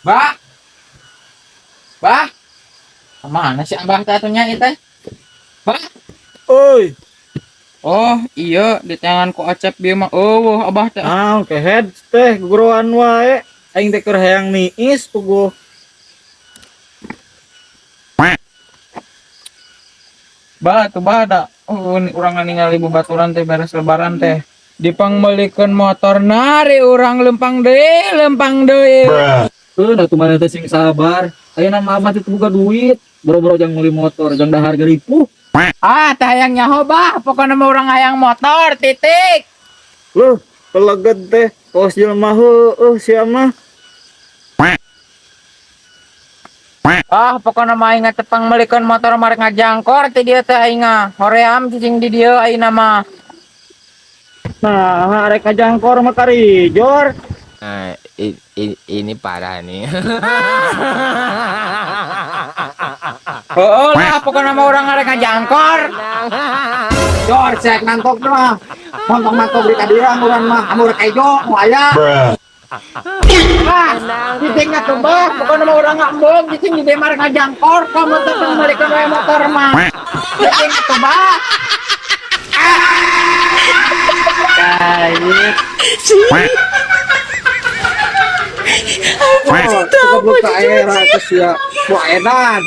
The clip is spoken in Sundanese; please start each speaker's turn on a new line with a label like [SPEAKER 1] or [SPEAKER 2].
[SPEAKER 1] Bah. Bah. Kemana sih Abah teh atuh nya ieu teh? Bah.
[SPEAKER 2] Oi,
[SPEAKER 1] Oh, iya di tangan ku Acep bieu mah eueuh Abah teh.
[SPEAKER 2] ah, kehed teh guruan wae. Aing teh keur hayang niis puguh.
[SPEAKER 1] Bah, tuh bah da. Oh, urang ningali babaturan teh beres lebaran teh. Dipangmeulikeun motor nari urang lempang deui, lempang deui.
[SPEAKER 2] Heuh, da tuh maneh teh sing sabar. Ayeuna mah abah teh teu boga duit. Boro-boro jang meuli motor, jang dahar ripuh.
[SPEAKER 1] Ah, teh hayang nyaho bah, pokokna mah urang hayang motor titik.
[SPEAKER 2] Loh, peleged teh kos jelema heueuh sia mah.
[SPEAKER 1] Ah, pokokna mah aing teh pangmeulikeun motor mah rek ngajangkor ti dieu teh aing mah. Hoream cicing di dieu ayeuna mah.
[SPEAKER 2] Nah, arek ngajangkor mah karijor.
[SPEAKER 3] Nah, ini parah nih.
[SPEAKER 1] Heeh lah, pokokna mah urang arek ngajangkor.
[SPEAKER 4] Jor cek nangkok mah. Montong-mantong di kadirang urang mah amur kejo nu aya.
[SPEAKER 1] Ah, cicing atuh bah, pokokna mah urang ngambung cicing di dieu mah rek ngajangkor, kamu teh pangmeulikeun we motor mah. Cicing atuh bah.
[SPEAKER 2] Kait.
[SPEAKER 4] Oh, goblok ka era teh sia. Wah edan.